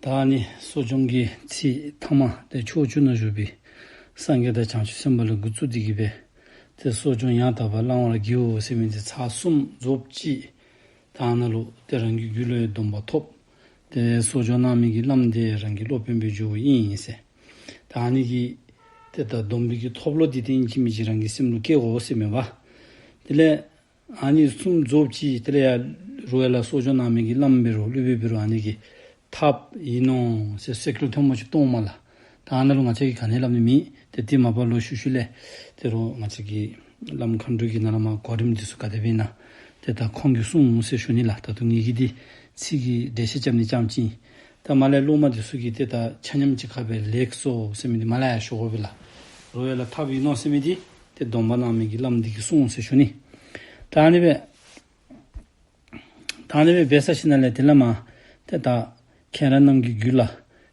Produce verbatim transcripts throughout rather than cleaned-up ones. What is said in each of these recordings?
ད་ནི་གསོ་སྦྱོང་གི་ཚིག་ཐ་མ་ཏེ་ཕྱོགས་བཅུ་ན་བཞུགས་པའི་སངས་རྒྱས་དང་བྱང་ཆུབ་སེམས་དཔའ་ལས་འགོ་བཙུགས་ཏེ་གི་སྦེ་ཏེ་གསོ་སྦྱོང་ཡང་དག་པར་བླང་བར་བགྱིའོ་ཟེར་མི་འདི་ཚར་གསུམ་རྫོགསཔ་ཅིག། ད་ནཱ་ལུ་ཏེ་རང་གི་རྒྱུད་ལུ་ཡང་སྡོམ་པ་ཐོབ། ཏེ་གསོ་སྦྱོང་གནང་མི་གི་བླམ་འདི་རང་གི་སློབ་དཔོན་སྦེ་འགྱོཝ་ཨིན་ཟེར། ད་ནི་གི་ཏེ་ད་སྡོམ་པའི་གི་ཐོབ་ལོ་འདི་ཏེ་ཨིན་ཅི་མིན་ཅི་རང་གི་སེམས་ལུ་བསྐྱེད་དགོ་ཟེར་མས་པ། དེ་ལས་ཨ་ནི་གསུམ་རྫོགསཔ་ཅིག་དེ་ལས་ཡར་རོགས་ཡར་ལ་གསོ་སྦྱོང་གནང་མི་གི་བླམ་འབད་རུང་སློབ་དཔོན་འབད་རུང་ཨ་ནི་གི་ཐབས་ཨིན་ནོ་ཟེར་སེ་གོལ་ཐོན་མི་ཅིག་གཏང་མས་ལགས། ད་ནཱ་ལུ་ང་བཅས་ཀྱིས་ག་ནི་སླབ་ནི་མེད། ཏེ་དེ་མ་པ་ལུ་ཤུལ་ཤུལ་ལས་ཏེ་རོགས་ང་བཅས་ཀྱི་བླམ་མཁའ་འགྲོ་གིས་ནཱ་ལས་མར་གོ་རིམ་འདི་ཚུ་ག་དེ་སྦེ་ཨིན་ན་ཏེ་ད་ཁོང་གིས་གསུངས་ཟེར་ཞུ་ནི་ལགས། ད་ལྟོ་ངེ་གི་འདི་ཚིག་གི་འགྲེལ་བཤད་རྐྱབ་ནི་རྐྱངམ་ཅིག་ཨིན། ད་མར་ལས་སློབ་མ་འདི་ཚུ་གིས་ཏེ་ད་ཆ་མཉམ་གཅིག་ཁར་སྦེ་ལེགས་སོ་ཟེར་མི་འདི་མར་ལས་ཡར་ཞུ་དགོ་པས་ལགས། རོགས་ཡར་ལ་ཐབས་ཨིན་ནོ་ཟེར་མི་འདི་ཏེ་སྡོམ་པ་གནང་མི་གི་བླམ་འདི་གིས་གསུངས་ཟེར་ཞུ་ནི། ད་ཨ་ནི་སྦེ་ད་ཨ་ནི་སྦེ་འབད་ཚར་ཞིནམ་ལས་དེ་ལས་མར་ཏེ་ད་ཁྱེད་རང་རྣམས་ཀྱི་རྒྱུད་ལ་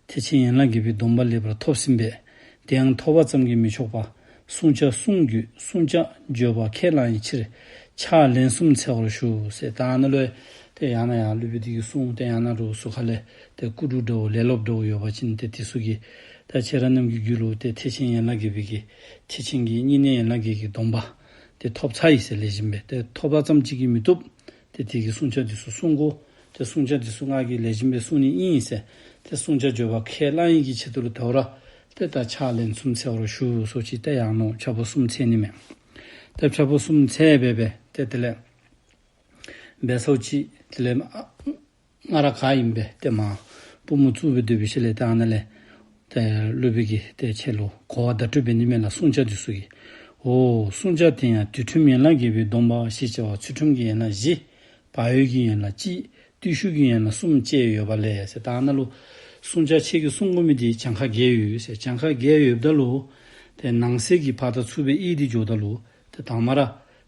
ཐེག་ཆེན་ཡན་ལག་བརྒྱད་པའི་སྡོམ་པ་ལེགས་པར་ཐོབ་ཟིན་པས། དེ་ཡང་ཐོབ་པ་ཙམ་གྱིས་མི་ཆོག་པར་བསྲུང་བྱ་བསྲུང་རྒྱུ་བསྲུང་བྱ་བརྗོད་པ་ཁས་བླངས་ཡི་ཕྱིར་ཕྱག་ལན་གསུམ་འཚལ་བར་ཞུ་ཟེར། ད་ནཱ་ལུ་ཏེ་ཡང་ན་ཡར་སློབ་དཔོན་འདི་གིས་གསུངས། ཏེ་ཡང་ན་རོགས་ཟུར་ཁ་ལས་ཏེ་སྐུ་དྲུང་འདྲཝ་ལས་སློབ་འདྲཝ་ཡོད་པ་ཅིན་ཏེ་དེ་ཚུ་གིས་ད་ཁྱེད་རང་རྣམས་ཀྱི་རྒྱུད་ལུ་ཏེ་ཐེག་ཆེན་ཡན་ལག་བརྒྱད་པའི་གི་ཐེག་ཆེན་གྱི་བསྙེན་གནས་ཡན་ལག་བརྒྱད་ཀྱི་སྡོམ་པ་ཏེ་ཐོབ་ཚར་ཡི་ཟེར། ལེགས་ཤོམ་སྦེ་ཏེ་ཐོབ་པ་ཙམ་ཅིག་གིས་མི་བཏུབ། ཏེ་དེ་གི་བསྲུང་བྱ་འདི་ཚུ་བསྲུང་དགོ། ཏེ་བསྲུང་བྱ་འདི་ཚུ་ང་གིས་ལེགས་ཤོམ་སྦེ་བསྲུང་ནི་ཨིན་ཟེར། ཏེ་བསྲུང་བྱ་བརྗོད་པ་ཁས་བླངས་ཡི་གི་ཆེད་དུ་ལུ་ད་རུང་ཏེ་ད་ཕྱག་ལན་གསུམ་འཚལ་བར་ཞུ་ཟེར་ཅིག་ཏེ་ཡང་ནོ་ཕྱག་པོ་གསུམ་འཚལ་ནི་མས། ཏེ་ཕྱག་པོ་གསུམ་འཚལ་སྦེ་སྦེ་ཏེ་དེ་ལས་འབད་ཚརཝ་ཅིག་དེ་ལས་ཨ་སྔར་ག་ཨིནམ་སྦེ་ཏེ་མར་པུས་མོ་བཙུགས་སྦེ་སྡོད་པའི་ཤུལ་ལས་ཏེ་ཨ་ནཱ་ལས་ཏེ་སློབ་དཔོན་གྱིས་ཏེ་ཁྱེད་ལུ་གོ་བ་བརྡ་སྤྲོད་འབད་ནི་མས་ལགས། བསྲུང་བྱ་འདི་ཚུ་གི། འོ་བསྲུང་བྱ་དེ་ཡང་དུས་ཁྲིམས་ཡན་ལག་བརྒྱད་པའི་སྡོམ་པ་ཞེས་བྱ་བ་ཚུལ་ཁྲིམས་ཀྱི་ཡན་ལག་བཞི། བག་ཡོད་ཀྱི་ཡན་ལག་གཅིག། བརྟུལ་ཞུགས་ཀྱི་ཡན་ལག་གསུམ་བཅས་ཡོད་པ་ལས་ཟེར། ད་ནཱ་ལུ་བསྲུང་བྱ་ཁྱེད་ཀྱིས་བསྲུང་དགོ་མི་འདི་གྱངས་ཁ་བརྒྱད་ཡོད་ཟེར། གྱངས་ཁ་བརྒྱད་ཡོདཔ་ད་ལུ་ཏེ་ནང་གསེས་ཀྱི་ཕར་དང་ཚུར་སྦེ་དབྱེ་སྟེ་འགྱོཝ་ད་ལུ་ཏེ་དང་པ་ར་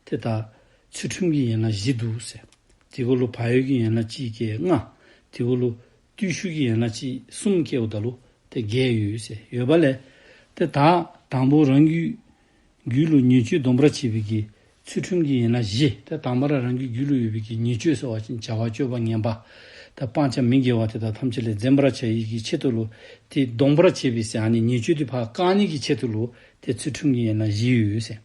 ཏེ་ད་ཚུལ་ཁྲིམས་ཀྱི་ཡན་ལག་བཞི་འདུག་ཟེར། དེ་གུ་ལུ་བག་ཡོད་ཀྱི་ཡན་ལག་གཅིག་བཀལ་ལྔ། དེ་གུ་ལུ་བརྟུལ་ཞུགས་ཀྱི་ཡན་ལག་གཅིག་གསུམ་བཀལཝ་ད་ལུ་ཏེ་བརྒྱད་ཡོད་ཟེར། ཡོད་པ་ལས་ཏེ་ད་དང་པོ་རང་གི་རྒྱུད་ལུ་ཉེས་སྤྱོད་སྡོམ་པར་བྱེད་པའི་གི་ཚུལ་ཁྲིམས་ཀྱི་ཡན་ལག་བཞི། ཏེ་དང་པ་ར་རང་གི་རྒྱུད་ལུ་ཡོད་པའི་གི་ཉེས་སྤྱོད་ཟེར་བ་ཅིན་བྱ་བ་སྤྱོད་པ་ངན་པ་དང་སྤང་བྱ་མི་དགེ་བ་དེ་དག་ཐམས་ཅད་ལས་འཛེམ་པར་བྱ་ཡི་གི་ཆེད་དུ་ལུ་ཏེ་སྡོམ་པར་བྱེད་པའི་ཟེར་ཨ་ནི་ཉེས་སྤྱོད་དེ་ཕར་བཀག་ནི་གི་ཆེད་དུ་ལུ་ཏེ་ཚུལ་ཁྲིམས་ཀྱི་ཡན་ལག་བཞི་ཡོད་ཟེར།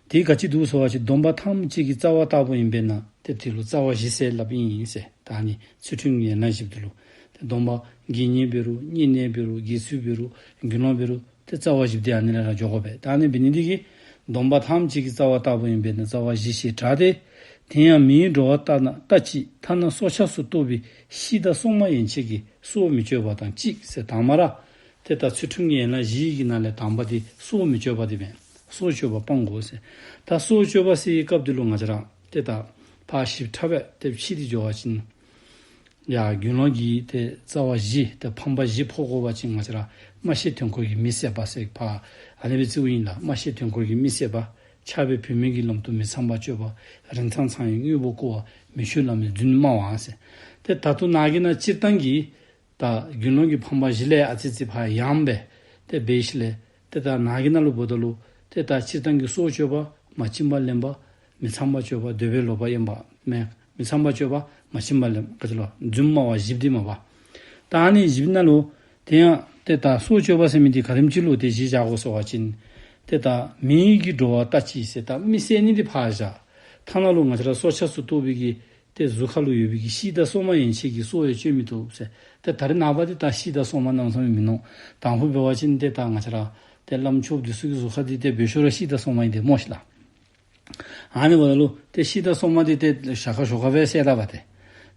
དེ་ག་ཅི་འདུག་ཟེར་བ་ཅིན་སྡོམ་པ་ཐམས་ཅད་ཀྱི་རྩ་བ་ལྟ་བུ་ཨིན་པས་ན་ཏེ་དེ་ལུ་རྩ་བ་བཞི་ཟེར་སླབ་ཨིན་ཟེར། ད་ཨ་ནི་ཚུལ་ཁྲིམས་ཀྱི་ཡན་ལག་བཞི་འདི་ལུ་ཏེ་སྡོམ་པ་དགེ་བསྙེན་འབད་རུང་བསྙེན་གནས་འབད་རུང་དགེ་ཚུལ་འབད་རུང་དགེ་སློང་འབད་རུང་ཏེ་རྩ་བ་བཞི་འདི་ཨ་ནི་ལས་ར་འགྱོ་དགོ་པས། ད་ཨ་ནི་འབད་ནི་འདི་གིས་སྡོམ་པ་ཐམས་ཅད་ཀྱི་རྩ་བ་ལྟ་བུ་ཨིན་པས་ན་རྩ་བ་བཞི་ཞེས་གྲགས་ཏེ། དེ་ཡང་མིའི་འགྲོ་བ་ལྟ་ན་ལྟ་ཅི། ཐ་ན་སྲོག་ཆགས་སུ་གཏོགས་པའི་ཤིང་དང་སྲོག་མ་ཡན་ཆད་ཀྱི་སྲོག་མི་གཅོད་པ་དང་གཅིག་ཟེར། དང་པ་ར་ཏེ་ད་ཚུལ་ཁྲིམས་ཀྱི་ཡན་ལག་བཞི་གི་ནང་ལས་དང་པ་འདི་སྲོག་མི་གཅོད་པ་འདི་མས། སྲོག་གཅོད་པ་སྤང་དགོ་ཟེར། ད་སྲོག་གཅོད་པ་ཟེར་བའི་སྐབས་འདི་ལུ་ང་བཅས་ར་ཏེ་ད་ཕར་ཞིབ་ཕྲ་སྦེ་ཏེ་ཕྱེ་སྟེ་འགྱོ་བ་ཅིན་ཡ་དགེ་སློང་གི་ཏེ་རྩ་བ་བཞི་ཏེ་ཕམ་པ་བཞི་ཕོག་དགོ་པ་ཅིན་ང་བཅས་ར་སྨྲ་ཤེས་དོན་ཁོར་གྱི་མི་བསད་པ་ཟེར་ཕར་ཨ་ནི་སྦེ་རྩིཝ་ཨིན་ལགས། སྨྲ་ཤེས་དོན་ཁོར་གྱི་མི་བསད་པ། ཆགས་པའི་བུད་མེད་ཀྱི་ལམ་དུ་མི་ཚངས་པ་སྤྱོད་པ། རིན་ཐང་ཚང་བའི་དངོས་པོ་བརྐུ་བ། མི་ཆོས་བླ་མའི་རྫུན་སྨྲ་བ་ཟེར། ཏེ་ད་ལྟོ་ནཱ་གི་ནང་སྤྱིར་བཏང་གི་ད་དགེ་སློང་གི་ཕམ་པ་བཞི་ལས་ཨ་ཙི་ཙི་ཕར་ཡངས་སྦེ་ཏེ་འབད་ཞིནམ་ལས་ཏེ་ད་ནཱ་གི་ནང་ལུ་འབདཝ་ད་ལུ་ཏེ་ད་སྤྱིར་བཏང་གི་སྲོག་གཅོད་པ། མ་བྱིན་པ་ལེན་པ། མི་ཚངས་པ་སྤྱོད་པ། འདོད་པས་ལོག་པར་གཡེམ་པ། མི་མི་ཚངས་པ་སྤྱོད་པ། མ་བྱིན་པ་ལེན་ག་ཅི་ལོ་རྫུན་སྨྲ་བ་བཞི་འདི་མས་པ། ད་ཨ་ནི་བཞི་ནང་ལུ་དེ་ཡང་ཏེ་ད་སྲོག་གཅོད་པ་ཟེར་མི་འདི་ག་དེམ་ཅིག་ལུ་ཏེ་གཞི་བཞག་དགོ་ཟེར་བ་ཅིན་ཏེ་ད་མིའི་གི་འགྲོ་བ་ལྟ་ཅི་ཟེར་ད་མི་བསད་ནི་འདི་ཕར་བཞག། ཐ་ན་ལུ་ང་བཅས་ར་སྲོག་ཆགས་སུ་གཏོགས་པའི་གི་ཏེ་གཟུགས་ཁ་ལུ་ཡོད་པའི་གི་ཤིང་དང་སྲོག་མ་ཡན་ཆད་ཀྱི་སྲོག་ཡང་གཅོད་མི་བཏུབ་ཟེར། ཏེ་ད་རེས་ནངས་པ་འདི་ད་ཤིང་དང་སྲོག་མ་གནམ་མེད་ས་མེད་མིན་ནུག། དང་ཕུ་འབད་བ་ཅིན་ཏེ་ད་ང་བཅས་ར་ཏེ་བླམ་ཆོསཔ་འདི་ཚུ་གི་གཟུགས་ཁ་འདི་ཏེ་འབད་ཤོར་ར་ཤིང་དང་སྲོག་མ་ཨིན་ཏེ་སྨོ་ཤིག་ལགས། ཨ་ནི་འབདཝ་ད་ལུ་ཏེ་ཤིང་དང་སྲོག་མ་འདི་ཏེ་ཞག་ཁ་ཞོགས་ཁ་སྦེ་བསད་ད་པ་ཏེ།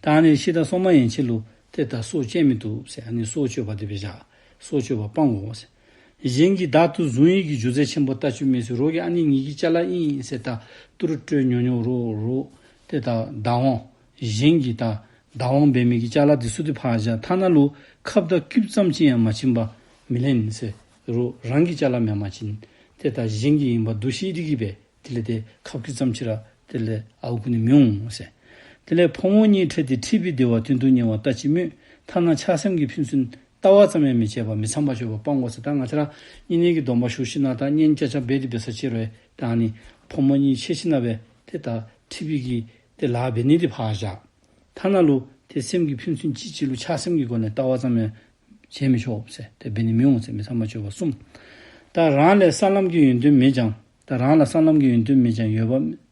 ད་ཨ་ནི་ཤིང་དང་སྲོག་མ་ཡན་ཆད་ལུ་ཏེ་ད་སྲོག་གཅོད་མི་བཏུབ་ཟེར། ཨ་ནི་སྲོག་གཅོད་པ་འདི་སྦེ་བཞག། སྲོག་གཅོད་པ་སྤང་དགོ་ཟེར། གཞན་གྱིས་བདག་ཏུ་བཟུང་བའི་གི་རྒྱུ་རྫས་ཆེན་པོ་ལྟ་ཅི་སྨོས་ཟེར། རོགས་ཀྱིས་ཨ་ནི་ངེ་གི་ཅ་ལ་ཨིན་ཟེར་ད་ཏུ་རུ་སྤྲོད་ཉོ་ཉོཝ་རོགས་རོགས་ཏེ་ད་བདག་དབང་གཞན་གྱིས་ད་བདག་དབང་འབད་མི་གི་ཅ་ལ་འདི་ཚུ་འདི་ཕར་བཞག། ཐ་ན་ལུ་ཁབ་དང་སྐུདཔ་ཙམ་ཅིག་ཡང་མ་བྱིན་པ་མི་ལེན་ཟེར། རོགས་རང་གི་ཅ་ལ་མེན་པ་ཅིན་ཏེ་ད་གཞན་གྱི་ཨིན་པ་འདུ་ཤེས་འདི་གིས་སྦེ་དེ་ལས་ཏེ་ཁབ་སྐུདཔ་ཙམ་ཅིག་ར་དེ་ལས་ཨརཝ་བརྐུ་ནི་མི་འོང་ཟེར། དེ་ལས་ཕོ་མོ་གཉིས་འཕྲད་དེ་འཁྲིག་པའི་བདེ་བ་དོན་དུ་གཉེར་བ་ལྟ་ཅི་སྨོས། ཐ་ན་ཆགས་སེམས་ཀྱི་ཕན་ཚུན་ལྟ་བ་ཙམ་ཡང་མི་བྱེད་པར་མི་ཚངས་པ་སྤྱོད་པ་སྤང་དགོ་ཟེར། ད་ང་བཅས་ར་བསྙེན་གནས་ཀྱི་སྡོམ་པ་ཞུ་ཞིནམ་ད་བསྙེན་ཆ་ཆ་འབད་དེ་འབད་ས་ཅིག་རུང་ད་ཨ་ནི་ཕོ་མོ་གཉིས་འཕྱད་ཞིནམ་སྦེ་ཏེ་ད་འཁྲིག་པའི་གི་ཏེ་ལཱ་འབད་ནི་འདི་ཕར་བཞག། ཐ་ན་ལུ་ ཏེ་སེམས་ཀྱི་ཕན་ཚུན་གཅིག་གཅིག་ལུ་ཆགས་སེམས་ཀྱི་སྒོ་ནས་ལྟ་བ་ཙམ་ཡང་བྱེད་མི་ཆོག་ཟེར། ཏེ་འབད་ནི་མི་འོང་ཟེར། མི་ཚངས་པར་སྤྱོད་པ་གསུམ། ད་རང་ལས་གསར་ལམ་གྱི་ཡོན་ཏན་མེད་ཀྱང་། ད་རང་ལ་གསར་ལམ་གྱི་ཡོན་ཏན་མེད་ཀྱང་ཡོད་པ་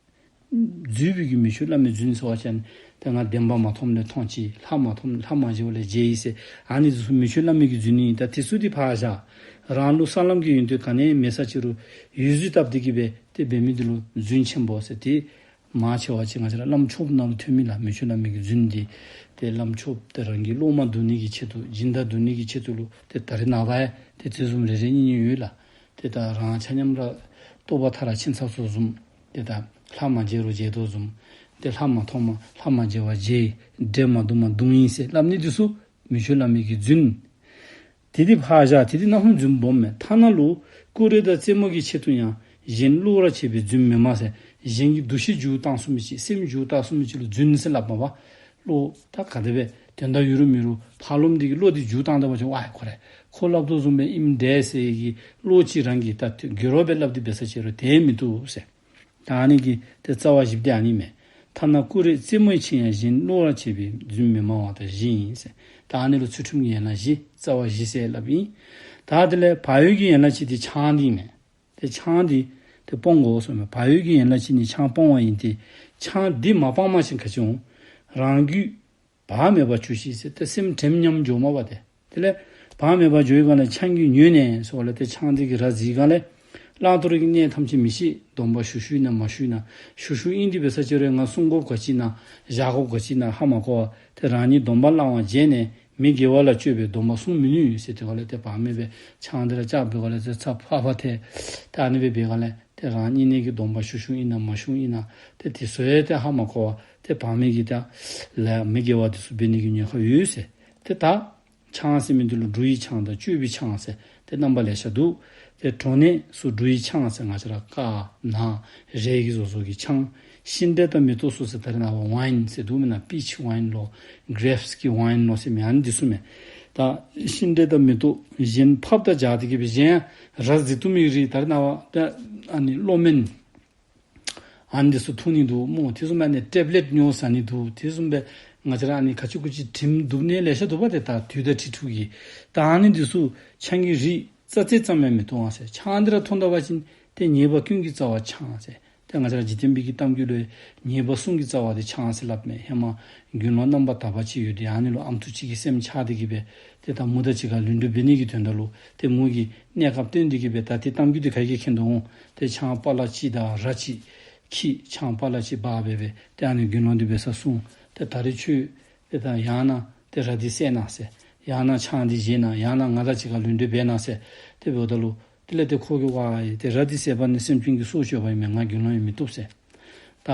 རྫུན་པའི་གི་མི་ཆོས་བླ་མའི་རྫུན་ཟེར་བ་ཅིན་ཏེ་ང་བདེན་པ་མ་མཐོངམ་ལས་མཐོང་ཅི། ལྷ་མ་མཐོངམ་ལྷ་མ་མཇལ་བ་ལས་མཇལ་ཡི་ཟེར། ཨ་ནི་ཚུ་མི་ཆོས་བླ་མའི་གི་རྫུན་ཨིན། ད་དེ་ཚུ་འདི་ཕར་བཞག། རང་ལུ་གསར་ལམ་གྱི་ཡོན་ཏན་ག་ནི་མེད་ས་ཅིག་རུང་ཡུལ་གཟུགས་བཏབ་སྟེ་གི་སྦེ་ཏེ་འབད་མི་འདི་ལུ་རྫུན་ཆེན་པོ་ཟེར། ཏེ་མང་ཆེ་བ་ཅིག་ང་བཅས་ར་བླམ་ཆོསཔ་ནང་ལུ་ཐོན་མི་ལགས། མི་ཆོས་བླ་མའི་གི་རྫུན་འདི་ཏེ་བླམ་ཆོསཔ་ཏེ་རང་གི་སློབ་མ་བསྡུ་ནི་གི་ཆེད་དུ་སྦྱིན་བདག་བསྡུ་ནི་གི་ཆེད་དུ་ལུ་ཏེ་ད་རེས་ནངས་པ་ཡང་ཏེ་དེ་བཟུམ་རེ་རེ་གཉིས་གཉིས་ཡོད་ལགས། ཏེ་ད་རང་ཆ་མཉམ་ར་རྟོགས་པ་མཐར་ཕྱིན་ཚར་སོ་བཟུམ། ཏེ་ད་ལྷ་མ་མཇལ་རུང་མཇལ་དོ་བཟུམ། ཏེ་ལྷ་མ་མཐོངམ་ལྷ་མ་མཇལ་བ་མཇལ། འདྲེ་མ་བརྡུངམ་བརྡུང་ཡི་ཟེར་སླབ་ནི་འདི་ཚུ་མི་ཆོས་བླ་མའི་གི་རྫུན། དེ་འདི་ཕར་བཞག། དེ་འདི་ནམ་ཡང་རྫུན་སྦོམ་མེན། ཐ་ན་ལུ་ཀུ་རེ་དང་རྩེད་མོ་གི་ཆེད་དུ་ཡང་གཞན་བསླུ་བར་བྱེད་པའི་རྫུན་མི་སྨྲ་ཟེར། གཞན་གྱི་འདུ་ཤེས་འགྱུར་བཏང་ཚུགས་མི་ཅིག་སེམས་འགྱུར་བཏང་ཚུགས་མི་ཅིག་ལུ་རྫུན་ཟེར་སླབ་མས་པ། བློ་ད་ག་དེ་སྦེ་དོན་དག་ཡོད་རུང་མེད་རུང་ཕར་ལོགམ་འདི་གིས་བློ་འདི་འགྱུར་བཏང་ད་པ་ཅིན་ཝའི་ཁོ་རེ་ཁོ་སླབ་དོ་བཟུམ་སྦེ་ཨིནམ་འདྲས་ཟེར་གྱི་བློ་ཅིག་རང་གིས་ད་དེ་འགྱུར་བ་སྦེ་སླབ་སྟེ་འབད་ས་ཅིག་རུང་དེ་མི་བཏུབ་ཟེར། ད་ཨ་ནི་གི་ཏེ་རྩ་བ་བཞི་པོ་འདི་ཨ་ནི་མས། ཐ་ན་ཀུ་རེ་རྩེད་མོའི་ཕྱིར་ཡང་གཞན་བསླུ་བར་བྱེད་པའི་རྫུན་མི་སྨྲ་བ་དང་བཞི་ཡིན་ཟེར། ད་ཨ་ནི་ལུ་ཚུལ་ཁྲིམས་ཀྱི་ཡན་ལག་བཞི་རྩ་བ་བཞི་ཟེར་སླབ་ཨིན། ད་དེ་ལས་བག་ཡོད་ཀྱི་ཡན་ལག་གཅིག་འདི་ཆང་འདི་མས། ཏེ་ཆང་འདི་ཏེ་སྤང་དགོ་གསུངས་མས། བག་ཡོད་ཀྱི་ཡན་ལག་གཅིག་ནི་ཆང་སྤང་བ་ཡིན་ཏེ། ཆང་འདི་མ་སྤངས་པ་ཅིན་ག་ཅི་འོང་། རང་རྒྱུད་བག་མེད་པར་གྱུར་ཅིག་ཟེར། ཏེ་སེམས་དྲནམ་ཉམས་འགྱོཝ་མས་པ་ཏེ། དེ་ལས་བག་མེད་པར་འགྱོ་བའི་སྒང་ལས་ཆང་གིས་མྱོས་ནས་ཟེར་བ་ལས་ཏེ་ཆང་འདི་གིས་ར་བཟི་སྒང་ལས་བླང་དོར་གྱི་གནས་ཐམས་ཅད་མི་ཤེས། སྡོམ་པ་ཞུ་ཞུ་ཨིན་ན་མ་ཞུ་ཨིན་ན། ཞུ་ཞུ་ཨིན་ཏེ་འབད་ས་ཅིག་རུང་ང་བསྲུང་དགོཔ་ག་ཅི་ཨིན་ན་བཞག་དགོཔ་ག་ཅི་ཨིན་ན་ཧ་མ་གོ་བར་ཏེ་རང་ཉིད་སྡོམ་པ་བླང་བར་བརྗེད་ནས་མི་དགེ་བ་ལ་སྤྱོད་པའི་སྡོམ་པ་བསྲུང་མི་ནུས་ཟེར། དེ་བ་ལས་ཏེ་བག་མེད་པའི་ཆང་འདི་ར་བཅག་པའི་སྒང་ལས་ཏེ་ཚ་ཕ་ཕ་ཐལ། ཏེ་ཨ་ནི་སྦེ་འབད་སྒང་ལས་ཏེ་རང་བསྙེན་གནས་ཀྱི་སྡོམ་པ་ཞུ་ཞུ་ཨིན་ན་མ་ཞུ་ཨིན་ན་ཏེ་དེ་ཚུ་ཡང་ཏེ་ཧ་མ་གོ་བར་ཏེ་བག་མེད་ཀྱི་ཏེ་ལས་མི་དགེ་བ་འདི་ཚུ་འབད་ནི་གི་ཉེན་ཁ་ཡོད་ཟེར། ཏེ་ད་ཆང་ཟེར་མི་འདི་ལུ་འབྲུ་ཡི་ཆང་དང་བཅུད་པའི་ཆང་ཟེར་ཏེ་རྣམ་པ་ལེ་ཤ་འདུག། ཏེ་གྲོ་ནས་སུ་འབྲུ་ཡི་ཆང་ཟེར་ང་བཅས་ར་ཀ་ན་རས་ཀྱི་བཟོ་བཟོཝ་གི་ཆང་། ཤིང་འབྲས་དང་མེ་ཏོག་སོགས་ཟེར་ད་རེས་ནངས་པ་ཝའིན་ཟེར་འདུག་མེན་ན། པིཆ་ཝའིན་ལོ་གྲེཔསི་གི་ཝའིན་ལོ་ཟེར་མི་ཨ་ནི་འདི་ཚུ་མས། ད་ཤིང་འབྲས་དང་མེ་ཏོག་གཞན་ཕབ་དང་སྦྱར་ཏེ་གི་སྦེ་གཞན་ར་བཟི་བཏུབ་མི་རིགས་ད་རེས་ནངས་པ་ད་ཨ་ནི་གློ་སྨན་ཨ་ནི་འདི་ཚུ་འཐུང་ནི་འདུག་སྨོ། དེ་བཟུམ་སྦེ་ཨ་ནི་ཊེབ་ལེཊ་ཉོ་ཟ་ནི་འདུག། དེ་བཟུམ་སྦེ་ང་བཅས་ར་ཨ་ནི་ག་ཅི་གུ་ཅི་དྲིམ་རྡུང་ནི་ལེ་ཤ་འདུག་པ་ཏེ། ད་དུས་དང་འཁྲིལ་འཁྲུལ་གྱིས་ད་ཨ་ནི་འདི་ཚུ་ཆང་གི་རིགས་རྩ་ཚིག་ཙམ་ཡང་མི་འཐུང་བ་ཟེར། ཆང་འདི་ར་འཐུང་ད་པ་ཅིན་ཏེ་ཉེས་པ་ཀུན་གྱི་རྩ་བ་ཆང་ཟེར། ཏེ་ང་བཅས་ར་འཇིག་རྟེན་པའི་གི་གཏམ་རྒྱུད་ལུ་ཉེས་པ་གསུམ་གྱི་རྩ་བ་འདི་ཆང་ཟེར་སླབ་མས། ཧེ་མ་དགེ་སློང་རྣམ་པར་དག་པ་ཅིག་ཡོད་དེ་ཨ་ནི་ལུ་ཨམ་སྲུ་ཅིག་གིས་སེམས་ཆགས་ཏེ་གི་སྦེ་ཏེ་ད་མོ་དང་གཅིག་ཁར་ལུས་འབྲེལ་འབད་ནི་གི་དོན་དག་ལུ་ཏེ་མོ་གིས་གནས་སྐབས་སྟོན་ཏེ་གི་སྦེ་ད་ཏེ་གཏམ་རྒྱུད་འདི་ག་གིས་མཁྱེན་དོ་འོང་། ཏེ་ཆང་པ་ལགས་ཅིག་དང་ར་ཅིག་ཁྱིད་ཆང་པ་ལགས་ཅིག་འབག་སྦེ་སྦེ་ཏེ་ཨ་ནི་དགེ་སློང་འདི་འབད་སར་སོང་། ཏེ་ད་རེས་ཁྱོད་ཏེ་ད་ཡང་ན་ཏེ་ར་འདི་བསད་གནང་ཟེར། ཡང་ན་ཆང་འདི་བཞེས་གནང་། ཡང་ན་ང་དང་གཅིག་ཁར་ལུས་འབྲེལ་འབད་གནང་ཟེར་ཏེ་འབདཝ་ད་ལུ་དེ་ལས་ཏེ་ཁོ་གིས་ཝའི་ཏེ་ར་འདི་བསད་པ་ནི་སེམས་ཅན་གྱི་སྲོག་གཅོད་པ་ཨིན་མས། ང་དགེ་སློང་ཡང་མི་བཏུབ་ཟེར། ད་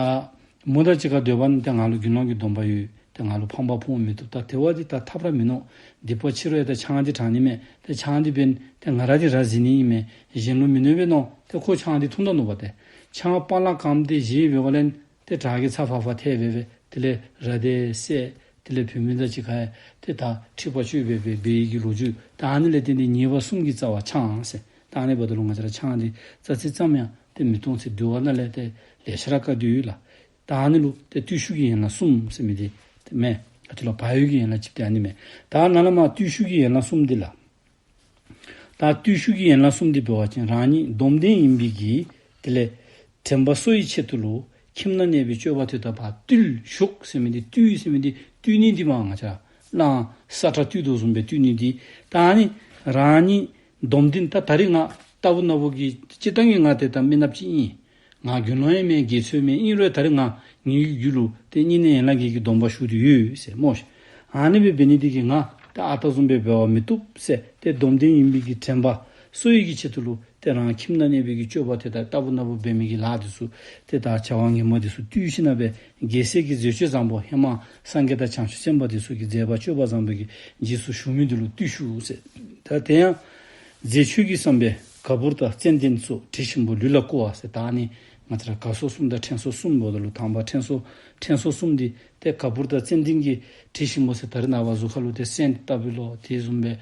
མོ་དང་གཅིག་ཁར་སྡོད་པ་ནི་ཏེ་ང་ལུ་དགེ་སློང་གི་སྡོམ་པ་ཡོད། ཏེ་ང་ལུ་ཕམ་པ་ཕོག་མི་བཏུབ། ད་དེ་བ་འདི་ད་ཐབས་ར་མིན་ནུག། སྡིག་པ་ཕྱི་རུ་ཡང་ད་ཆང་འདི་དྲང་ནི་མས། ཏེ་ཆང་འདི་འབདན་ཏེ་ང་ར་འདི་ར་བཟི་ནི་ཨིན་མས། གཞན་ལུ་མི་གནོད་པས་མནོ། ཏེ་ཁོ་ཆང་འདི་འཐུང་ད་ནུག་པ་ཏེ། ཆང་པ་ལགས་གམ་ཏེ་བཞེས་འབད་བ་ལས་ཏེ་བྲག་གི་ཚ་ཕ་ཕ་ཐལ་སྦེ་སྦེ་དེ་ལས་ར་འདི་བསད། དེ་ལས་བུད་མེད་དང་གཅིག་ཁར་ཡང་ཏེ་ད་འཁྲིག་པ་སྤྱོད་སྦེ་སྦེ་འབད་ཡི་གི་ལོ་རྒྱུས། ད་ཨ་ནི་ལས་བརྟེན་ཏེ་ཉེས་པ་གསུམ་གྱི་རྩ་བ་ཆང་ཟེར། ད་ཨ་ནི་འབདཝ་ད་ལུ་ང་བཅས་ར་ཆང་འདི་རྩ་ཚིག་ཙམ་ཡང་ཏེ་མི་འཐུང་ཟེར། འདུལ་བ་ནང་ལས་ཏེ་ལེ་ཤ་ར་བཀའ་འདུས་ཡོད་ལགས། ད་ཨ་ནི་ལུ་ཏེ་བརྟུལ་ཞུགས་ཀྱི་ཡན་ལག་གསུམ་ཟེར་མི་འདི་ཏེ་མས། ཨ་ཏི་ལོ་བག་ཡོད་ཀྱི་ཡན་ལག་གཅིག་འདི་ཨ་ནི་མས། ད་ནཱ་ལས་མར་བརྟུལ་ཞུགས་ཀྱི་ཡན་ལག་གསུམ་འདི་ལགས། ད་བརྟུལ་ཞུགས་ཀྱི་ཡན་ལག་གསུམ་འདི་འབད་བ་ཅིན་རང་ཉིད་སྡོམ་ལྡན་ཡིན་པའི་གི་དེ་ལས་དྲན་པ་གསོ་བའི་ཆེད་དུ་ལུ་ཁྱིམ་ན་གནས་པའི་སྤྱོད་པ་དེ་དག་བརྟུལ་ཞུགས་ཟེར་མི་འདི་བརྟུལ་ཟེར་མི་འདི་བརྟུལ་ནི་འདི་མས། ང་བཅས་ར་གླང་ས་ཁྲ་བརྟུལ་དོ་བཟུམ་སྦེ་བརྟུལ་ནི་འདི། ད་ཨ་ནི་རང་ཉིད་སྡོམ་ལྡན་ད་ད་རེས་ང་ལྟ་བུ་ན་བུ་གི་སྤྱིར་བཏང་གི་ང་ཏེ་ད་མི་ནགཔ་ཅིག་ཨིན། ང་དགེ་སློང་ཡང་མེན་དགེ་ཚུལ་མེན། ཨིན་རུང་ད་རེས་ང་ངེའི་རྒྱུད་ལུ་ཏེ་བསྙེན་གནས་ཡན་ལག་བརྒྱད་ཀྱི་སྡོམ་པ་ཞུ་སྟེ་ཡོད་ཟེར་སྨོ་ཤིག། ཨ་ནི་སྦེ་འབད་ནི་འདི་གིས་ང་ཏེ་ཨ་རྟག་བཟུམ་སྦེ་འབད་བར་མི་བཏུབ་ཟེར། ཏེ་སྡོམ་ལྡན་ཡིན་པའི་གི་དྲན་པ་གསོ་བའི་གི་ཆེད་དུ་ལུ་ཏེ་རང་ཁྱིམ་ན་གནས་པའི་གི་སྤྱོད་པ་དེ་དག་ལྟ་བུ་ན་བུ་འབད་མི་གི་ལཱ་འདི་ཚུ་ཏེ་ད་བྱ་བ་ངན་པ་འདི་ཚུ་བརྟུལ་ཞིནམ་སྦེ་རྒྱལ་སྲས་ཀྱི་མཛད་སྤྱོད་བཟང་པོ་ཧེ་མ་སངས་རྒྱས་དང་བྱང་ཆུབ་སེམས་དཔའ་འདི་ཚུ་གི་མཛད་པ་སྤྱོད་པ་བཟང་པོའི་གི་རྗེས་སུ་ཞུགས་མི་འདི་ལུ་བརྟུལ་ཞུགས་ཟེར། ད་དེ་ཡང་མཛེས་ཆོས་ཀྱི་བསམ་པས་ག་བུར་དང་ཙན་དན་སོགས་དྲི་ཞིམ་པོ་ལུས་ལ་བསྐུ་བ་ཟེར། ད་ཨ་ནི་ང་བཅས་ར་ག་སོགས་གསུམ་དང་ཕྲེང་སོགས་གསུམ་འབདཝ་ད་ལུ་དང་པ་ཕྲེང་སོགས་ཕྲེང་སོགས་གསུམ་འདི་ཏེ་ག་བུར་དང་ཙན་དན་གྱི་དྲི་ཞིམ་པོ་ཟེར། ད་རེས་ནངས་པ་གཟུགས་ཁ་ལུ་ཏེ་སེནཊ་ལྟ་བུ་ལོ་དེ་བཟུམ་སྦེ་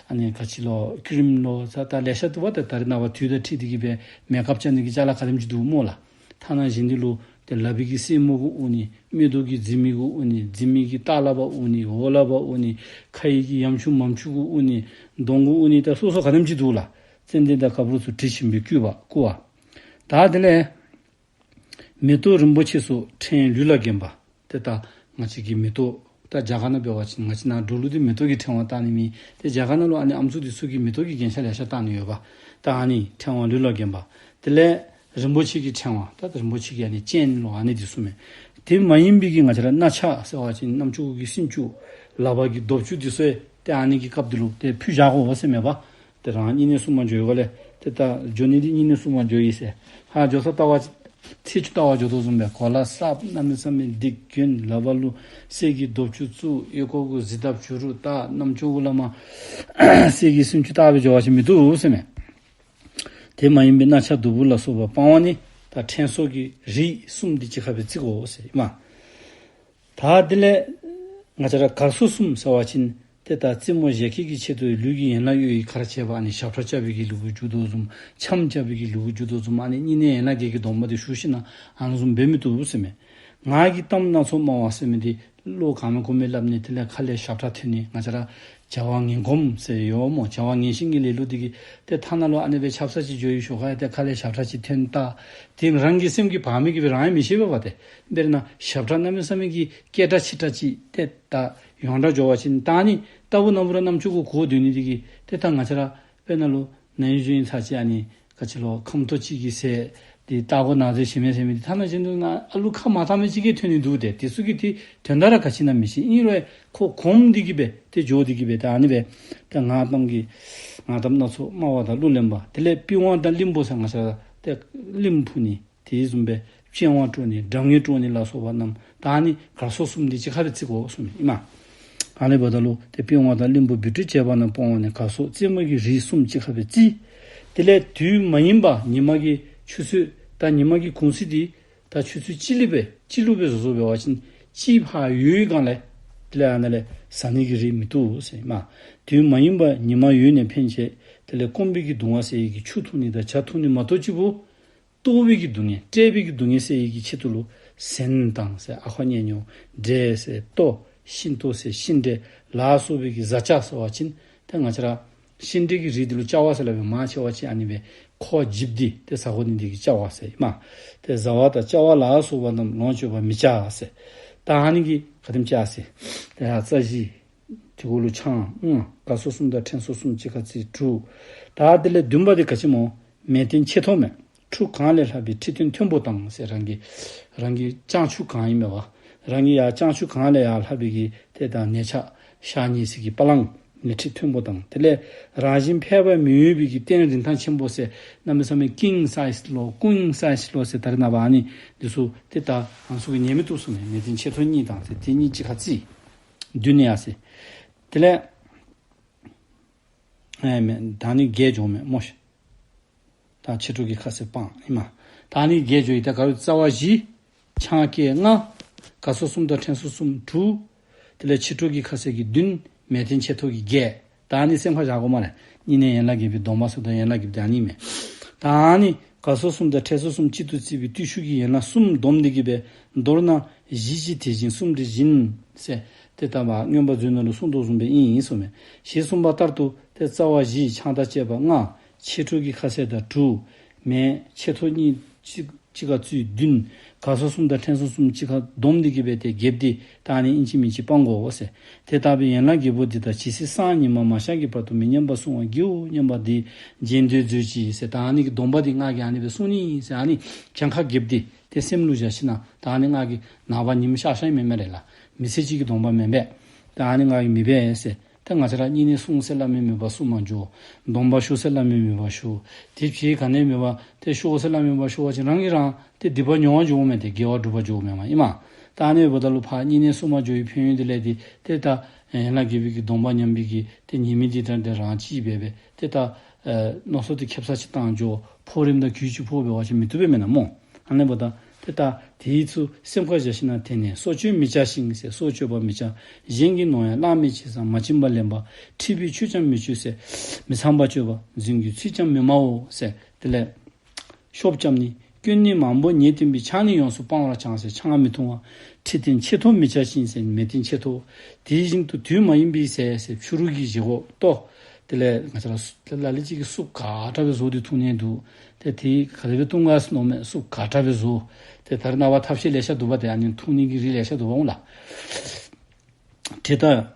ཨ་ནི་ག་ཅི་ལོ་ཀི་རིམ་ལོ་ད་ད་ལེ་ཤ་འདུག་པ། ད་ད་རེས་ནངས་པ་དུས་དང་འཁྲིལ་ཏེ་གི་སྦེ་མེ་ཀཔ་རྐྱབ་ནི་གི་ཅ་ལ་ག་དེམ་ཅིག་འདུག་སྨོ་ལགས། ཐ་ན་གཞན་འདི་ལུ་ ཏེ་ལག་པའི་གི་སེན་མོ་གུ་དབུར་ནི། མིག་ཏོ་གི་རྫི་མ་གུ་དབུར་ནི། རྫི་མ་གི་ལྟག་ལས་ཕར་དབུར་ནི། འོག་ལས་ཕར་དབུར་ནི། ཁའི་གི་ཡ་མཆུ་མ་མཆུ་གུ་དབུར་ནི། གདོང་གུ་དབུར་ནི། ད་སོ་སོ་ག་དེམ་ཅིག་འདུག་ལགས། ཙན་དན་དང་ག་བུར་ཚུ་དྲི་ཞིམ་པོས་བསྐུས་པ་བསྐུ་བ། ད་དེ་ལས་མེ་ཏོག་རིན་པོ་ཆེ་སོགས་ཕྲེང་ལུས་ལ་བརྒྱན་པ། ཏེ་ད་ང་བཅས་ཀྱི་མེ་ཏོག་ད་རྒྱ་གར་ནང་འབད་བ་ཅིན་ང་བཅས་ནཱ་འབྲུག་ལུ་འདི་མེ་ཏོག་གི་ཕྲེང་བ་བཏགས་ནི་མེད། ཏེ་རྒྱ་གར་ནང་ལུ་ཨ་ནི་ཨམ་སྲུ་འདི་ཚུ་གིས་མེ་ཏོག་གི་རྒྱན་ཆ་ལེ་ཤ་བཏགས་ནི་ཡོདཔ། ད་ཨ་ནི་ཕྲེང་བ་ལུས་ལ་བརྒྱན་པ། དེ་ལས་རིན་པོ་ཆེ་གི་ཕྲེང་བ། ད་རིན་པོ་ཆེ་གི་ཨ་ནི་ཅེན་ལོ་ཨ་ནི་འདི་ཚུ་མས། དེ་མ་ཡིན་པའི་གི་ང་བཅས་ར་སྣ་ཆ་ཟེར་བ་ཅིན་རྣམ་ཅོ་གི་སུམ་ཅུ། ལག་པ་གི་རྡོབ་ཅུ་འདི་ཚུ་ཡང་ཏེ་ཨ་ནི་གི་སྐབས་འདི་ལུ་ཏེ་ཕུལ་བཞག་དགོ་ཟེར་མས་པ། ཏེ་རང་བསྙེན་གནས་སྲུང་མ་འགྱོ་ཡི་ག་ལས། ཏེ་ད་འགྱོ་ནི་འདི་བསྙེན་གནས་སྲུང་མ་འགྱོ་ཡི་ཟེར། ཧ་འགྱོ་ས་ལྟ་བ་ཚེས་བཅུ་ལྟ་བ་འགྱོ་དོ་བཟུམ་སྦེ་གོ་ལ་གསརཔ་གནམ་མེད་ས་མེད་འདི་གྱོན། ལག་པ་ལུ་གསེར་གྱི་རྡོབ་ཅུ་བཙུགས། ཨོལ་ཀོ་གུ་གཟི་འདབ་བྱུ་རུ་བཏགས། རྣམ་ཅོ་གུ་ལས་མར་གསེར་གྱི་སུམ་ཅུ་བཏགས་སྦེ་འགྱོ་བ་ཅིན་མི་བཏུབ་ཟེར་མས། དེ་མ་ཡིན་པའི་སྣ་ཆ་གདུ་བུ་ལ་སོགས་པ་སྤང་བ་ནི། ད་ཕྲེང་སོགས་ཀྱི་རིགས་གསུམ་འདི་གཅིག་ཁར་སྦེ་བརྩི་དགོ་ཟེར་ཨིན་མས། ད་དེ་ལས་ང་བཅས་ར་གར་སོགས་གསུམ་ཟེར་བ་ཅིན་ཏེ་ད་རྩེད་མོ་བཞད་གད་ཀྱི་ཆེད་དུ་ལུས་ཀྱི་ཡན་ལག་གཡོ་བའི་གར་བྱེད་པ། ཨ་ནི་ཞབས་ཁྲ་རྐྱབ་པའི་གི་ལུ་གུ་འགྱུར་དོ་བཟུམ། འཆམ་རྐྱབ་པའི་གི་ལུ་གུ་འགྱུར་དོ་བཟུམ། ཨ་ནི་བསྙེན་གནས་ཡན་ལག་བརྒྱད་ཀྱི་སྡོམ་པ་འདི་ཞུ་ཞིན་ན་ཨ་ནི་བཟུམ་འབད་མི་བཏུབ་ཟེར་མས། ངག་གི་གཏམ་སྣ་ཚོགས་སྨྲ་བ་ཟེར་མི་འདི་བློ་གང་མེད་གོ་མེད་སླབ་ནི། དེ་ལས་ཁ་ལས་ཞབས་ཁྲ་འཐེན་ནི། ང་བཅས་ར་བྱ་བ་ངན་གོམས་ཟེར་ཡོད་སྨོ། བྱ་བ་ངན་ཞེན་གྱི་ལེ་ལོ་འདི་གིས་ཏེ་ཐ་ན་ལུ་ཨ་ནི་སྦེ་ཆབ་གསང་ཅིག་འགྱོ་ཡི་ཞོར་ཁར་ཡང་ཏེ་ཁ་ལས་ཞབས་ཁྲ་ཅིག་འཐེན་ད། དེ་རང་གི་སེམས་ཀྱིས་བག་མེད་ཀྱི་སྦེ་རང་ཡང་མི་ཤེས་པས་པ་ཏེ། དཔེར་ན་ཞབས་ཁྲ་གནམ་མེད་ས་མེད་ཀྱི་སྐད་གྲགས་ཆེ་དྲགས་ཅིག་ཏེ་ད་ཡོངས་གྲགས་འགྱོ་བ་ཅིན་ད་ཨ་ནི་ལྟ་བུ་ན་བུ་ར་རྣམ་ཅོ་གུ་གོ་སྡོད་ནི་འདི་གིས་ཏེ་ད་ང་བཅས་ར་དཔེར་ན་ལུ་ན་ཧིང་གཞེས་ཧིང་ཚར་ཅིག་ཨ་ནི་ག་ཅི་ལོ་ཁམ་ཏོ་ཅིག་གི་ཟས་འདི་ལྟ་གོ་ན་ཟེར་ཞིམ་མས་ཟེར་མི་འདི་ཐ་ན་ཅིག་འདུག་ན་ཨ་ལུ་ཁ་མ་བཏང་མི་ཅིག་གིས་འཐེན་ནི་འདུག་ཏེ། དེ་ཚུ་གིས་ཏེ་དོན་དག་ར་ག་ཅི་ཨིན་ན་མི་ཤེས། ཨིན་རུང་ཁོ་གོམས་འདི་གིས་སྦེ་ཏེ་འགྱོ་འདི་གིས་སྦེ་ཏེ་ཨ་ནི་སྦེ་ཏེ་ངག་གཏམ་གྱི་ངག་གཏམ་སྣ་ཚོགས་སྨྲ་བ་དང་གླུ་ལེན་པ། དེ་ལས་པི་ཝང་དང་གླིང་བུ་ཟེར་ང་བཅས་ར་ཏེ་གླིང་ཕུ་ནི། དེ་བཟུམ་སྦེ་བཅན་བ་དཀྲོག་ནི། སྒྲ་སྙན་དཀྲོག་ནི་ལ་སོགས་པ་རྣམས་ད་ཨ་ནི་གར་སོགས་གསུམ་འདི་གཅིག་ཁར་སྦེ་བརྩི་དགོ་གསུངམ་ཨིན་མས། ཨ་ནི་འབདཝ་ད་ལུ་ཏེ་པི་ཝང་དང་གླིང་བུ་སྦིས་སྤྲོད་བྱེད་པ་རྣམས་སྤོང་བ་ནི། གར་སོགས་རྩེད་མོ་གི་རིགས་གསུམ་གཅིག་ཁར་སྦེ་བརྩི། དེ་ལས་དུས་མ་ཡིན་པ་ཉི་མ་གི་ཆུ་ཚོད་ད་ཉི་མ་གི་གུང་ཚིགས་འདི་ད་ཆུ་ཚོད་གཅིག་ལུ་སྦེ་གཅིག་ལུ་སྦེ་བཟོ་བཟོཝ་འབད་བ་ཅིན་གཅིག་ཕར་ཡོལ་བའི་སྒང་ལས་དེ་ལས་ཨ་ནཱ་ལས་བཟའ་ནི་གི་རིགས་མི་བཏུབ་ཟེར་ཨིན་མས། དུས་མ་ཡིན་པ་ཉི་མ་ཡོལ་ནས་ཕན་ཆད། དེ་ལས་སྐོམ་པའི་གི་གདུང་བ་སེལ་ཡི་གི་ཆུ་འཐུང་ནི་དང་ཇ་འཐུང་ནི་མ་གཏོགས་གཅིག་པུ། ལྟོགས་པའི་གི་སྡུག་བསྔལ་བཀྲེས་པའི་གི་སྡུག་བསྔལ་སེལ་ཡི་གི་ཆེད་དུ་ལུ་ཟན་དང་ཟེར་ཨ་ཁུ་ཉེ་ཉོ། འབྲས་ཟེར་ལྟོ། ཤིང་ཏོག་ཟེར་ཤིང་འབྲས་ལ་སོགས་པའི་གི་བཟའ་བཅའ་ཟེར་བ་ཅིན་ཏེ་ང་བཅས་ར་ཤིང་འབྲས་ཀྱི་རིགས་འདི་ལུ་བཅའ་བ་ཟེར་སླབ་པས། མང་ཆེ་བ་ཅིག་ཨ་ནི་སྦེ་ཁོ་འཇིབ་སྟེ་ཏེ་ཟ་དགོ་ནི་འདི་གིས་བཅའ་བ་ཟེར་ཨིན་མས། ཏེ་བཟའ་བ་དང་བཅའ་བ་ལ་སོགས་པ་རྣམས་ལོངས་སྤྱོད་པར་མི་བྱ་ཟེར། ད་ཨ་ནི་གིས་ག་དེམ་ཅིག་ཟེར། ཏེ་ཡ་རྩ་བཞི། དེ་གུ་ལུ་ཆང་ལྔ། གར་སོགས་གསུམ་དང་ཕྲེང་སོགས་གསུམ་གཅིག་ཁར་བརྩི་དྲུག། ད་དེ་ལས་བདུན་པ་འདི་ག་ཅི་སྨོ། མལ་སྟན་ཆེ་མཐོ་མས། ཁྲུ་གང་ལས་ལྷག་པའི་ཁྲི་སྟོན་མཐོན་པོ་དང་ཟེར། རང་གི་རང་གི་བརྐྱང་ཆུ་གང་ཨིན་མས་པ། རང་གི་ཡ་བརྐྱང་ཆུ་གང་ལས་ཡར་ལྷག་པའི་གི་ཏེ་ད་ཉལ་ཆས་ཞག་ཉལ་སའི་གི་པ་ལང་ནི་ཁྲི་མཐོན་པོ་དང་། དེ་ལས་རང་བཞིན་ཕལ་པར་མི་གཡོ་བའི་གི་སྟན་རིན་ཐང་ཆེན་པོ་ཟེར། གནམ་མེད་ས་མེད་ཀིང་སའིཛ་ལོ་ཀུའིན་སའིཛ་ལོ་ཟེར། ད་རེས་ནངས་པ་ཨ་ནི་འདི་ཚུ་ཏེ་ད་ང་ཚུ་གིས་ཉལ་མི་བཏུབ་ཟེར་མས། མལ་སྟན་ཆེ་མཐོ་གཉིས་དང་ཟེར་དེ་གཉིས་གཅིག་ཁར་བརྩི། བདུན་ནི་ཡ་ཟེར། དེ་ལས་ཨེ་མེན་ད་ནི་བརྒྱད་འགྱོཝ་མས་སྨོ་ཤིག། ད་ཕྱི་དྲོ་གི་ཁ་ཟས་སྤང་ཨིན་མས། ད་ནི་བརྒྱད་འགྱོ་ཡི། ད་ག་རུ་རྩ་བ་བཞི། ཆང་ཀེ་ལྔ། གར་སོགས་གསུམ་དང་ཕྲེང་སོགས་གསུམ་དྲུག། དེ་ལས་ཕྱི་དྲོ་གི་ཁ་ཟས་ཀྱི་བདུན། མལ་སྟན་ཆེ་མཐོ་གི་བརྒྱད། ད་ནི་སེམས་ཁར་བཞག་དགོ་སྨ་རེ། བསྙེན་གནས་ཡན་ལག་བརྒྱད་པའི་སྡོམ་པ་ཟེརཝ་ད་ཡན་ལག་བརྒྱད་པོ་འདི་ཨ་ནི་མས། ད་ནི་གར་སོགས་གསུམ་དང་ཕྲེང་སོགས་གསུམ་གཅིག་ཏུ་བརྩིས་པའི་བརྟུལ་ཞུགས་ཀྱི་ཡན་ལག་གསུམ་བསྡོམས་འདི་གིས་སྦེ་མདོར་ན་བཞི་གཅིག་དེ་བཞིན་གསུམ་དེ་བཞིན་ཟེར། ཏེ་ད་མར་མངོན་པ་མཛོད་ནང་ལུ་གསུངས་དོ་བཟུམ་སྦེ་ཨིན་ཨིན་གསུངམ་མས། ཞེས་གསུངས་པ་ལྟར་དུ་ཏེ་རྩ་བ་བཞི། ཆང་དང་བཅས་པ་ལྔ། ཕྱི་དྲོ་གི་ཁ་ཟས་དང་དྲུག། མལ་ཆེ་མཐོ་གཉིས་གཅིག་གཅིག་ཁར་བརྩི་བདུན། གར་སོགས་གསུམ་དང་ཕྲེང་སོགས་གསུམ་གཅིག་ཁར་བསྡོམས་འདི་གིས་སྦེ་ཏེ་བརྒྱདཔོ་འདི་ད་ནི་ཨིན་ཅི་མིན་ཅི་སྤང་དགོ་ཟེར། དེ་ལྟ་བུའི་ཡན་ལག་བརྒྱད་པོ་འདི་དག་ཇི་སྲིད་སང་ཉིན་མ་མ་ཤར་གྱི་བར་དུ་མི་ཉམས་པར་བསྲུང་བར་བགྱིའོ་སྙམ་པ་འདི་རྗེས་ཟློས་མཛོད་ཅིག་ཟེར། ད་ཨ་ནི་གི་སྡོམ་པ་འདི་ང་གིས་ཨ་ནི་སྦེ་བསྲུང་ནི་ཟེར། ཨ་ནི་གྱངས་ཁ་བརྒྱདཔོ་འདི་ཏེ་སེམས་ལུ་བཞག་ཞིན་ན་ད་ཨ་ནི་ང་གིས་ནངས་པ་ཉིམ་ཤར་ཤར་མེན་མས་རེ་ལགས། མི་ཚེ་གཅིག་གི་སྡོམ་པ་མེན་པས། ད་ཨ་ནི་ང་གིས་མི་འབད་ཟེར། ད་ང་བཅས་ར་བསྙེན་གནས་སྲུང་ཟེར་སླབ་མི་མེད་པར་སྲུང་མ་འགྱོ། སྡོམ་པ་ཞུ་ཟེར་སླབ་མི་མེད་པར་ཞུ། དེ་ཕྱི་ག་ནི་མེད་པར་ཏེ་ཤོག་ཟེར་སླབ་མི་མེད་པར་ཤོར་བ་ཅིན་རང་གིས་རང་ཏེ་སྡིག་པ་མྱོང་བར་འགྱོཝ་མས། ཏེ་དགེ་བ་སྒྲུབ་པར་འགྱོཝ་མེན་མས་ཨིན་མས། ད་ཨ་ནི་འབདཝ་ད་ལུ་ཕར་བསྙེན་གནས་སྲུང་མ་འགྱོ་བའི་ཕན་ཡོན་དེ་ལས་ཏེ་ཏེ་ད་ཡན་ལག་བརྒྱད་པའི་གི་སྡོམ་པ་ཉམས་པའི་གི་ཏེ་ཉེས་དམིགས་འདི་ད་ཏེ་རང་གཅིག་འབད་འབད་ཏེ་ད་ཨེ་མནོ་བསམ་འདི་ཁེབ་ས་ཅིག་བཏང་འགྱོ། ཕོག་རིམ་དང་གུས་ཅིག་ཕོག་འབད་བ་ཅིན་མི་བཏུབ་པས་མེན་ན་སྨོ། ཨ་ནི་འབདཝ་ད་ཏེ་ད་དེ་ཚུ་སེམས་ཁར་བཞག་ཞིན་ན་དེ་ནས་སྲོག་གཅོད་མི་བྱ་ཞིང་ཟེར། སྲོག་གཅོད་པ་མི་བྱ། གཞན་གྱི་ནོར་ཡང་བླངས་མི་བྱེད་ཟེར། མ་བྱིན་པ་ལེན་པ། འཁྲིག་པའི་ཆོས་ཀྱང་མི་སྤྱོད་ཟེར། མི་ཚངས་པར་སྤྱོད་པ། རྫུན་གྱི་ཚིག་ཀྱང་མི་སྨྲའོ་ཟེར། དེ་ལས་ཤོབ་རྐྱབ་ནི། སྐྱོན་ནི་མང་པོ་ཉེས་བསྟན་པའི། ཆང་ནི་ཡོངས་སུ་སྤང་བར་བྱ་ཟེར། ཆང་མི་འཐུང་བ། ཁྲི་སྟེང་ཆེ་མཐོ་མི་བྱ་ཞིང་ཟེར། མེ་སྟེང་ཆེ་མཐོ། དེ་བཞིན་དུ་དུས་མ་ཡིན་པའི་ཟས་ཟེར། ཕྱི་རུ་གི་བཞེས་སྒོ་ལྟོ། དེ་ལས་ང་བཅས་ར་ལ་ལུ་ཅིག་གིས་སུབ་ག་དྲག་སྦེ་བཟོ་སྟེ་འཐུང་ནི་འདུག། ཏེ་དེ་ག་དེ་སྦེ་འཐུང་ག་ཟེར་མནོཝ་མས། སུབ་ག་དྲག་སྦེ་བཟོ། ཏེ་ད་རེས་ནངས་པ་ཐབས་ཤེས་ལེ་ཤ་འདུག་པ། ཏེ་ཨ་ནི་འཐུང་ནི་གི་རིགས་ལེ་ཤ་འདུག་པ་འོང་ལགས། དྲི་དང་།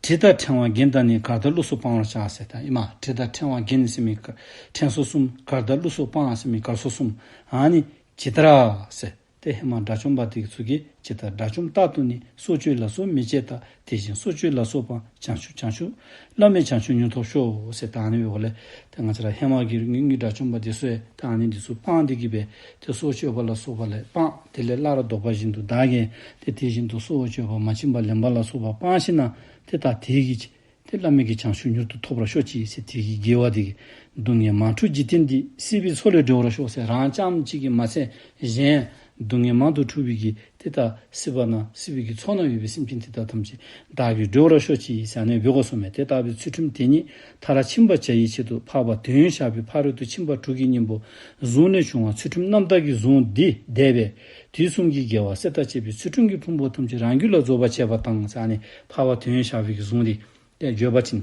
དྲི་དང་ཕྲེང་བ་རྒྱན་དང་ནི། གར་དང་གླུ་སོགས་སྤང་བར་བྱ་ཟེར། ད་ཨིན་མས། དྲི་དང་ཕྲེང་བ་རྒྱན་ཟེར་མི་ཕྲེང་སོགས་གསུམ། གར་དང་གླུ་སོགས་སྤང་ཟེར་མི་གར་སོགས་གསུམ། ཨ་ནི་ཇི་ལྟར་ཟེར། ཏེ་ཧེ་མ་དགྲ་བཅོམ་པ་དེ་ཚུ་གིས་ཇི་ལྟར་དགྲ་བཅོམ་རྟག་ཏུ་ནི། སྲོག་གཅོད་ལ་སོགས་མི་བྱེད་ལྟར། དེ་བཞིན་སྲོག་གཅོད་ལ་སོགས་པའང་། བྱང་ཆུབ་བྱང་ཆུབ་བླ་མེད་བྱང་ཆུབ་མྱུར་ཐོབ་ཤོག་ཟེར། ད་ཨ་ནི་སྦེ་འོ་ལས་ཏེ་ང་བཅས་ར་ཧེ་མ་གི་སྔོན་གྱི་དགྲ་བཅོམ་པ་དེ་ཚུ་ཡང་ད་ཨ་ནི་འདི་ཚུ་སྤངས་ཏེ་གིས་སྦེ་ཏེ་སྲོག་གཅོད་པ་ལ་སོགས་པ་ལས་སྤངས། དེ་ལས་སླར་ལྡོག་པ་བཞིན་དུ་བདག་གིས་ཏེ་དེ་བཞིན་དུ་སྲོག་གཅོད་པ་མ་བྱིན་པ་ལེན་པ་ལ་སོགས་པ་སྤངས་ཞིནམ་ལས་ཏེ་ད་དེ་གིས་ཏེ་བླ་མེད་ཀྱི་བྱང་ཆུབ་མྱུར་དུ་ཐོབ་པར་ཤོག་ཅིག་ཟེར། དེ་གི་དགེ་བ་དེ་གིས། སྡུག་བསྔལ་མང་འཁྲུགས་འཇིག་རྟེན་འདི། སྲིད་པའི་མཚོ་ལས་སྒྲོལ་བར་ཤོག་ཟེར། རང་རྐྱངམ་གཅིག་གིས་མ་ཚད་གཞན་སྡུག་བསྔལ་མང་དུ་འཁྲུགས་པའི་གི་ཏེ་ད་སྲིད་པ་ན་སྲིད་པའི་གི་མཚོ་ན་ཡོད་པའི་སེམས་ཅན་དེ་དག་ཐམས་ཅད་བདག་གིས་སྒྲོལ་བར་ཤོག་ཅིག་ཟེར་ཨ་ནི་སྦེ་གསུངསམ་མས། དེ་ལྟ་བུའི་ཚུལ་ཁྲིམས་དེ་ཉིད་མཐར་ཕྱིན་པར་བྱ་བའི་ཆེད་དུ། འཕགས་པ་དོན་ཡོད་ཞགས་པའི་ཕ་རོལ་ཏུ་ཕྱིན་པ་དྲུག་གི་སྙིང་པོ་གཟུངས་ལས་བྱུང་བ་ཚུལ་ཁྲིམས་རྣམ་དག་གི་གཟུངས་འདི་བཟླས་པས། དུས་གསུམ་གྱི་རྒྱལ་བ་སྲས་དང་བཅས་པའི་ཚུལ་ཁྲིམས་ཀྱི་ཕུང་པོ་ཐམས་ཅད་རང་རྒྱུད་ལ་རྫོགས་པར་བྱེད་པ་དང་ཟེར་ཨ་ནི་འཕགས་པ་དོན་ཡོད་ཞགས་པའི་གི་གཟུངས་འདི་ཏེ་བརྗོད་པ་ཅིན།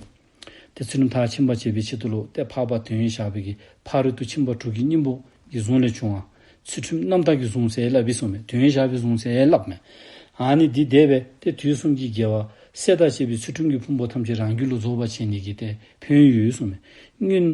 ཏེ་ཚུལ་ཁྲིམས་མཐར་ཕྱིན་པར་བྱེད་པའི་ཆེད་དུ་ལུ་ཏེ་འཕགས་པ་དོན་ཡོད་ཞགས་པའི་གི་ཕ་རོལ་ཏུ་ཕྱིན་པ་དྲུག་གི་སྙིང་པོ་གི་གཟུངས་ལས་བྱུང་བ་ཚུལ་ཁྲིམས་རྣམ་དག་གི་གཟུངས་ཟེར་སླབ་ཨིན་གསུངསམ་མས། དོན་ཡོད་ཞགས་པའི་གཟུངས་ཟེར་སླབ་མས། ཨ་ནི་འདི་བཟླས་པས་ཏེ་དུས་གསུམ་གྱི་རྒྱལ་བ་སྲས་དང་བཅས་པའི་ཚུལ་ཁྲིམས་ཀྱི་ཕུང་པོ་ཐམས་ཅད་རང་རྒྱུད་ལུ་རྫོགས་པར་བྱེད་ནི་གི་ཏེ་ཕན་ཡོན་ཡོད་གསུངསམ་མས། སྔོན་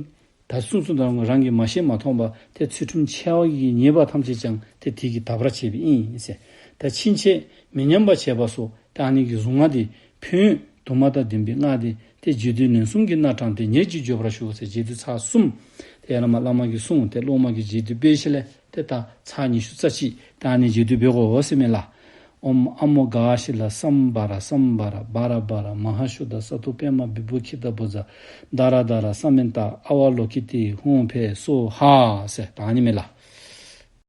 ད་གསུངས་གསུངསམ་ད་རང་གིས་མ་ཤེས་མ་མཐོང་བར་ཏེ་ཚུལ་ཁྲིམས་འཆལ་བ་གི་ཉེས་པ་ཐམས་ཅད་ཀྱང་ཏེ་དེ་གིས་དག་པར་བྱེད་པའི་ཨིན་ཟེར། ད་ཕྱིན་ཆད་མི་ཉམས་པར་བྱེད་པ་སོགས་ཏེ་ཨ་ནི་གི་གཟུངས་སྔགས་འདི་ཕན་ཡོན་དུ་མ་དང་ལྡན་པའི་སྔགས་འདི་ཏེ་རྗེས་ཟློས་ལན་གསུམ་གྱིས་སྣ་དྲངས་ཏེ་ཉེར་གཅིག་བརྗོད་པར་ཞུ་ཟེར། རྗེས་ཟློས་ཚར་གསུམ་ཏེ་ཡར་ལས་མར་བླ་མ་གིས་གསུངས་ཏེ་སློབ་མ་གིས་རྗེས་ཟློས་འབད་ཞིནམ་ལས་ཏེ་ད་ཚར་ཉི་ཤུ་རྩ་གཅིག་ཏེ་ཨ་ནི་རྗེས་ཟློས་འབད་དགོ་ཟེར་མས་ལགས། ཨོཾ་ཨ་མོ་གྷ་ཤཱི་ལ་སཾ་བྷ་ར་སཾ་བྷ་ར་བྷ་ར་བྷ་ར་མ་ཧཱ་ཤུདྡྷ་ས་ཏྭ་པདྨ་བི་བྷཱུ་ཥི་ཏ་བྷུ་ཛ་དྷ་ར་དྷ་ར་ས་མནྟ་ཨ་ཝ་ལོ་ཀི་ཏེ་ཧཱུྃ་ཕཊ་སྭཱ་ཧཱ་ཟེར་ད་ཨ་ནི་མས་ལགས།